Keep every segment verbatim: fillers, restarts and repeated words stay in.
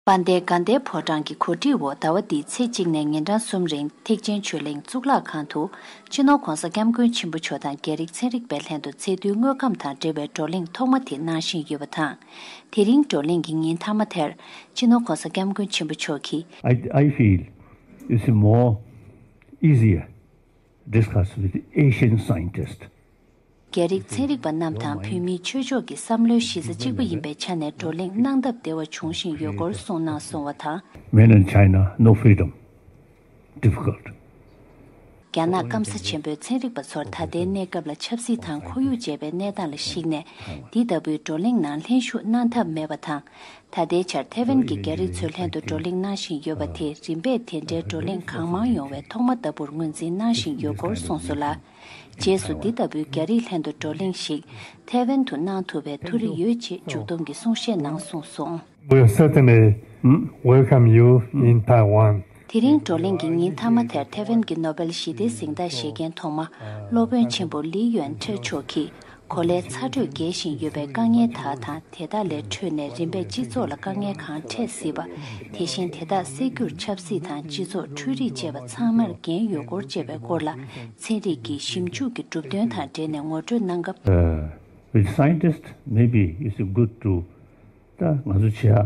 དཔལ་ལྡན་དགའ་ལྡན་ཕོ་བྲང་གི་གོ་སྒྲིག་འོག་ཟླ་བ་འདིའི་ཚེས་གཅིག་ནས་ཉིན་གྲངས་གསུམ་རིང་ཐེག་ཆེན་ཆོས་གླིང་གཙུག་ལག་ཁང་དུ་སྤྱི་ནོར་༧གོང་ས་༧སྐྱབས་མགོན་ཆེན་པོ་མཆོག་དང་རྒྱ་རིགས་ཚན་རིག་པའི་ལྷན་དུ་ཚེ་ཐུའི་དངོས་ཁམས་དང་འབྲེལ་བའི་བགྲོ་གླེང་ཐོག་མ་དེ་གནང་བཞིན་ཡོད་པ་དང་། དེ་རིང་བགྲོ་གླེང་གི་ཉིན་མཐའ་མ་དེར་སྤྱི་ནོར་༧གོང་ས་༧སྐྱབས་མགོན་ཆེན་པོ་མཆོག་གིས། I, I feel it's more easier discuss with Asian scientists. རྒྱ་རིགས་ཚན་རིག་པ་རྣམས་དང་བོད་མིའི་ཆོས་ཕྱོགས་ཀྱི་བསམ་བློའི་གཞི་རྩ་གཅིག་པ་ཡིན་པའི་ཆ་ནས་བགྲོ་གླེང་གནང་ཐབས་བདེ་བ་འབྱུང་བཞིན་ཡོད་སྐོར་གསུངས་གནང་སོང་བ་དང་། Mainland China, no freedom, difficult. རྒྱ་ནག་སྐམ་ས་ཆེན་པོའི་ཚན་རིག་པ་ཚོར་ད་ལྟའི་གནས་སྐབས་ལ་ཆབ་སྲིད་དང་ཁོར་ཡུག་ཅེས་པའི་གནས་སྟངས་ལ་གཞིགས་ནས། འདི་ལྟ་བུའི་བགྲོ་གླེང་ནང་ལྷན་ཞུགས་གནང་ཐབས་མེད་པ་དང་། ད་ལྟའི་ཆར་ཐེ་ཝན་གྱི་རྒྱ་རིགས་ཚོའི་ལྷན་དུ་བགྲོ་གླེང་གནང་བཞིན་ཡོད་པ་དེ་རིམ་པས་དེ་འདྲའི་བགྲོ་གླེང་གང་མང་ཡོང་བའི་ཐོག་མ་ལྟ་བུར་ངོས་འཛིན་གནང་བཞིན་ཡོད་སྐོར་གསུངས་སོང་ལ། རྗེས་སུ་འདི་ལྟ་བུའི་རྒྱ་རིགས་ལྷན་དུ་བགྲོ་གླེང་ཞིག་ཐེ་ཝན་དུ་གནང་ཐུབ་པའི་ཐུགས་རེ་ཡོད་ཅེས་མཇུག་སྡོམ་གྱི་གསུང་བཤད་ནང་གསུངས་སོང་། We certainly welcome you in Taiwan. དེ་རིང་བགྲོ་གླེང་གི་ཉིན་མཐའ་མ་དེར་ཐེ་ཝན་གྱི་ནོ་བེལ་ཞི་བདེའི་གཟེངས་རྟགས་བཞེས་མཁན་ཐོག་མ་སློབ་དཔོན་ཆེན་པོ་ལི་ཡོན་ཁྲེ་མཆོག་གིས། གོ་ལའི་ཚ་དྲོད་རྒྱས་བཞིན་ཡོད་པའི་དཀའ་ངལ་དག་དང་། དེ་དག་ལས་འཕྲོས་ནས་རིམ་པས་སྤྱི་ཚོགས་ལ་དཀའ་ངལ་གང་འཕྲད་སྲིད་པ། དེ་བཞིན་དེ་དག་སེལ་རྒྱུར་ཆབ་སྲིད་དང་སྤྱི་ཚོགས་འཕྲུལ་རིག་བཅས་པ་ཚང་མར་འགན་ཡོད་སྐོར་བཅས་པའི་སྐོར་ལ། ཚན་རིག་གི་ཞིབ་འཇུག་གི་གྲུབ་དོན་དང་འབྲེལ་ནས་ངོ་སྤྲོད་གནང་སྐབས། Uh, with scientists, maybe it's good to ད་ང་ཚོ་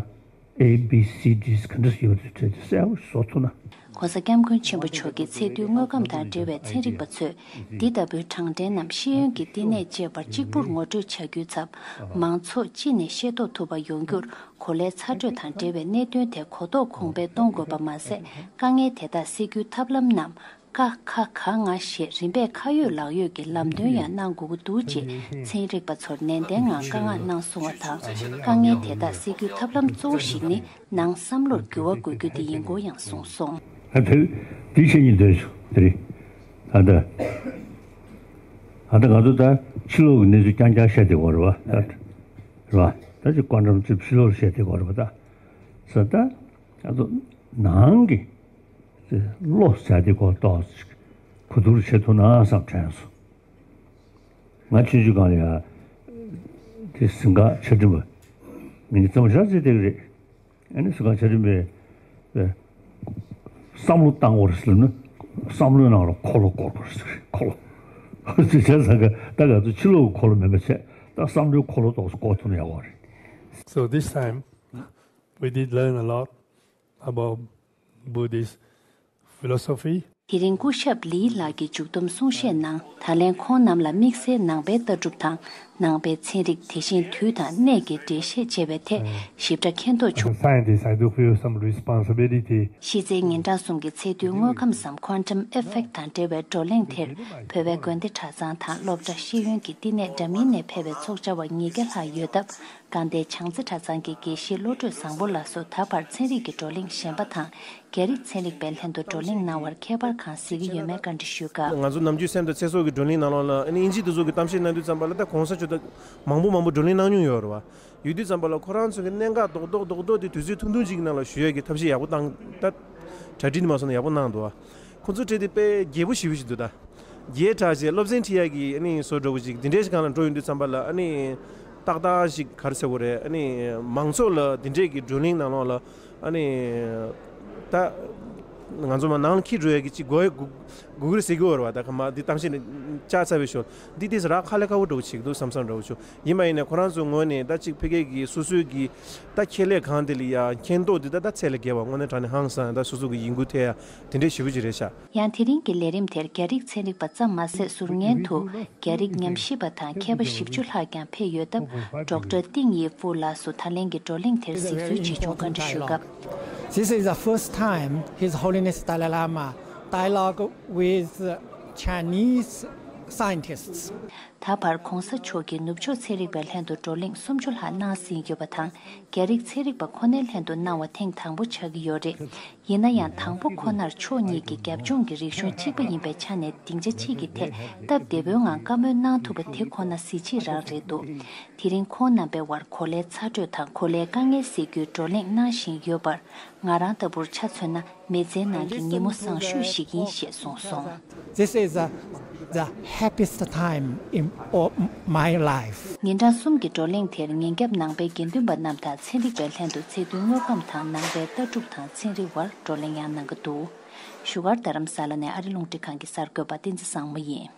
བྱས་A B C Ds ག་འདྲ་ཡོད་དེ་བྲིས་ཏེ་གསལ་པོ་བཟོ་ཐུབ་ན། ྋགོང་ས་ྋསྐྱབས་མགོན་ཆེན་པོ་མཆོག་གིས་ཚེ་ཐུའི་དངོས་ཁམས་དང་འབྲེལ་བའི་ཚན་རིག་པ་ཚོས་འདི་ལྟ་བུའི་དྲང་བདེན་ནམ་ཤེས་ཡོན་གྱི་བསྟི་གནས་བཅས་པར་གཅིག་པུར་ངོ་སྤྲོད་བྱ་རྒྱུའི་ཚབ། མང་ཚོགས་སྤྱི་ནས་ཤེས་རྟོགས་ཐུབ་པ་ཡོང་རྒྱུར་གོ་ལའི་ཚ་དྲོད་དང་འབྲེལ་བའི་གནད་དོན་དེ་གོ་རྟོགས་གོང་འཕེལ་གཏོང་དགོས་པ་མ་ཟད། དཀའ་ངལ་དེ་དག་སེལ་རྒྱུའི་ཐབས་ལམ་རྣམས། ཀ་ཁ་ག་ང་ཞེས་རིམ་པས་ཁ་ཡོད་ལག་ཡོད་ཀྱི་ལམ་སྟོན་ཡང་གནང་དགོས་ཀྱི་འདུག་ཅེས་ཚན་རིག་པ་ཚོར་ནན་ཏན་ངང་བཀའ་མངགས་གནང་སོང་བ་དང་། དཀའ་ངལ་དེ་དག་སེལ་རྒྱུའི་ཐབས་ལམ་གཙོ་བོ་ཞིག་ནི་ནང་བསམ་བློར་འགྱུར་བ་དགོས་རྒྱུ་དེ་ཡིན་སྐོར་ཡང་གསུངས་སོང་། ཨ་དེ་དེ་བཤད་སྙིང་འདོད་བྱུང་། དེ་རེད། ད་ལྟ་ད་ལྟ་ང་ཚོ་ད་ཕྱི་ལོགས་ཀྱི་གནས་ཚུལ་རྐྱང་རྐྱང་བཤད་བསྡད་ཡོད་རེད་བ། ད་རེད་བ། ད་ཅིག་བཀའ་འགྲམ་ཅིག་ཕྱི་ལོགས་ལ་བཤད་བསྡད་ཡོད་རེད་བ། ད་ས་ད་ང་ཚོ་ནང་གི་བློ་ཟེར་དེ་སྐོར་ཏོག་ཙམ་གོ་བསྡུར་བྱེད་ཐུབ་ན་བསམ་དྲན་སོང་། ང་ཆུང་ཆུང་སྒང་ལ་ཡ་དེ་གཟིམ་ཁང་ཆ་འགྲིམ་པ་མི་གི་རྩེད་མོ་ཞག་ཅིག་དེ་གི་རེད། ཨ་ནི་གཟིམ་ཁང་ཆ་འགྲིམ་པའི་བསམ་བློ་བཏང་བར་ཟེར་ན་བསམ་བློའི་ནང་ལ་འཁོར་ལོ་བསྐོར་བར་ཟེར། འཁོར་ལོ་ཟེར་བྱས་ཙང་ཀ་ད་ང་ཚོ་ཕྱི་ལོགས་ཀྱི་འཁོར་ལོ་མིན་པ་བྱས་ད་བསམ་བློའི་འཁོར་ལོ་ཏོག་ཙམ་བསྐོར་ཐུབ་ན་ཡག་པོ་རེད། So this time we did learn a lot about Buddhist philosophy. དེ་རིང་སྐུ་ཞབས་ལི་ལགས་ཀྱི་མཇུག་བསྡོམས་གསུང་བཤད་ནང་། ད་ལན་ཁོང་རྣམས་ལ་དམིགས་བསལ་ནང་པའི་ལྟ་གྲུབ་དང་། ནང་པའི་ཚན་རིག་དེ་བཞིན་དུས་དང་གནས་ཀྱི་འགྲེལ་བཤད་བཅས་པའི་ཐད་ཞིབ་ཕྲ་མཁྱེན་རྟོགས་བྱུང་། As a scientist, I do feel some responsibility. གཞི་རྩའི་ཉིན་གྲངས་གསུམ་གྱི་ཚེ་དུས་དངོས་ཁམས་སམ་Quantum Effect དང་འབྲེལ་བའི་བགྲོ་གླེང་དེར། བོད་པའི་དགོན་སྡེ་གྲྭ་ཚང་དང་སློབ་གྲྭ་ཤེས་ཡོན་གྱི་བསྟི་གནས་འདྲ་མིན་ནས་ཕེབས་པའི་ཚོགས་བཅར་བ་ཉིས་བརྒྱ་ལྷག་ཡོད་སྟབས། དགའ་ལྡན་བྱང་རྩེ་གྲྭ་ཚང་གི་དགེ་བཤེས་བློ་གྲོས་བཟང་པོ་ལགས་སུ་ད་བར་ཚན་རིག་གི་བགྲོ་གླེང་གཞན་པ་དང་། རྒྱ་རིགས་ཚན་རིག་པའི་ལྷན་དུ་བགྲོ་གླེང་གནང་བར་ཁྱད་པར་གང་གཟིགས་ཀྱི་ཡོད་མེད་བཀའ་འདྲི་ཞུས་སྐབས། ང་ཚོ་ནམ་རྒྱུན་སེམས་དང་ཚེ་སྲོག་གི་བགྲོ་གླེང་ནང་ལོགས་ལ་ཨ་ནི་དབྱིན་ཇི་དེ་ཚོ་གི་གཏམ་བཤད་གནང་དུས་ཙམ་པ་ལ་ད་གོང་ས་མཆོག་ད་མང་པོ་མང་པོ་བགྲོ་གླེང་གནང་མྱོང་ཡོད་རེད་བ། ཡོད་དུས་ཙམ་པ་ལ་ཁོ་རང་ཚོ་གི་གནད་འགག་རྡོག་རྡོག་རྡོག་རྡོག་དེ་དུས་ཚོད་ཐུང་ཐུང་ཅིག་གི་ནང་ལ་ཞུ་ཡས་ཀྱི་ཐབས་ཤེས་ཡག་པོ་བཏང་ད། གྲ་སྒྲིག་ནི་མ་སོང་ན་ཡག་པོ་གནང་འདུག་བ། ཁོ་ཚོ་གྲས་དེ་དཔེ་རྒྱས་པོ་ཞེ་པོ་ཞིག་འདུག་ད། རྒྱས་དྲགས་བྱས་སློབ་ཚན་ཁྲིད་ཡག་གི་ཨ་ནི་བཟོ་འདྲ་བོ་ཅིག་དེ་འདྲའི་ཞིག་སྒང་ལ་འགྲོ་ཡོང་དུས་ཙམ་པ་ལ་ཨ་ནི་ཏག་ཏག་ཞིག་ག་རེ་ཟེར་དགོས་རེད། ཨ་ནི་མང་ཚོགས་ལ་དེ་འདྲས་ཀྱི་བགྲོ་གླེང་ནང་ལོགས་ལ་ཨ་ནི་ད་ང་ཚོ་མ་ནང་ལ་འཁྱེར་འགྲོ་ཡག་གི་ཅིག་དགོས་ཡག་དགོས་དགོས་ཀྱི་རེད་ཟེར་གྱི་ཡོད་རེད་བ། ད་ག་མ་འདི་གཏམ་བཤད་ནས་བཅར་ཚར་བའི་ཞོར་འདི་དེ་རག་ཁ་ལས་ཁག་པོ་འདྲ་བོ་ཅིག་འདུག་བསམ་བསམ་འདྲ་བོ་བྱུང་། ཡིན་པ་ཡིན་ནའི་ཁོ་རང་ཚོའི་ངོས་ནས་ད་ཅིག་ཕ་གི་གི་སོ་སོའི་གི་ད་ཁྱད་ལས་གང་དེ་ལ་ཡ་མཁྱེན་རྟོགས་དེ་ད་ད་ཚད་ལས་བརྒལ་བ་དངོས་གནས་དྲང་གནས་ཧང་སང་ད་སོ་སོ་གི་ཡིད་འགུལ་ཐེབས་ཡ་དེ་འདྲའི་ཞེ་པོ་ཅིག་རེད་ཤག། ཡང་དེ་རིང་གི་ལས་རིམ་དེར་རྒྱ་རིགས་ཚན་རིག་པ་ཙམ་མ་ཟད་ཟུར་ཉན་དུ་རྒྱ་རིགས་ཉམས་ཞིབ་པ་དང་མཁས་པ་བཞི་བཅུ་ལྷག་ཀྱང་ཕེབས་ཡོད་སྟབས། ཌོག་ཊར་ཏིང་ཡེ་ཧྥུ་ལགས་སུ་ད་ལན་གྱི་བགྲོ་གླེང་དེར་གཟིགས་ཚུལ་ཇི་བྱུང་བཀའ་འདྲི་ཞུས་སྐབས། This is the first time His Holiness Dalai Lama dialogue with Chinese scientists. ད་བར་གོང་ས་མཆོག་གིས་ནུབ་ཕྱོགས་ཚན་རིག་པའི་ལྷན་དུ་བགྲོ་གླེང་སུམ་ཅུ་ལྷག་གནང་ཟིན་ཡོད་པ་དང་། རྒྱ་རིགས་ཚན་རིག་པ་ཁོ་ནའི་ལྷན་དུ་གནང་བ་ཐེངས་དང་པོ་ཆགས་ཀྱི་ཡོད་རེད། ཡིན་ན་ཡང་དང་པོ་ཁོ་ནར་ཕྱོགས་གཉིས་ཀྱི་རྒྱབ་ལྗོངས་ཀྱི་རིག་གཞུང་གཅིག་པ་ཡིན་པའི་ཆ་ནས་སྡིངས་ཆ་གཅིག་གི་ཐད་སྟབས་བདེ་པོའི་ངང་བཀའ་མོལ་གནང་ཐུབ་པ་དེ་ཁོ་ན་གཟི་བརྗིད་རང་རེད་འདུག། དེ་རིང་ཁོང་རྣམ་པའི་དབར་གོ་ལའི་ཚ་དྲོད་དང་གོ་ལའི་དཀའ་ངལ་སེལ་རྒྱུའི་བགྲོ་གླེང་གནང་བཞིན་ཡོད་པར། ང་རང་ལྟ་བུར་ཆ་མཚོན་ན། མི་ཚེའི་ནང་གི་ཉིན་མོ་བཟང་ཤོས་ཤིག་ཡིན་ཞེས་གསུངས་སོང་། This is a, the happiest time in all my life. ཉིན་གྲངས་གསུམ་གྱི་བགྲོ་གླེང་དེར་ཉིན་རྒྱབ་ནང་པའི་དགེ་འདུན་པ་རྣམས་དང་ཚན་རིག་པའི་ལྷན་དུ་ཚེ་བདུན་དངོས་ཁམས་དང་ནང་པའི་ལྟ་གྲུབ་དང་ཚན་རིག་དབར་བགྲོ་གླེང་ཡང་གནང་གི་འདུག་བཞུགས་སྒར་རྡ་རམ་ས་ལ་ནས་ཨ་རི་རླུང་འཕྲིན་ཁང་གི་གསར་འགོད་པ་བསྟན་འཛིན་བཟང་མོ་ཡིན།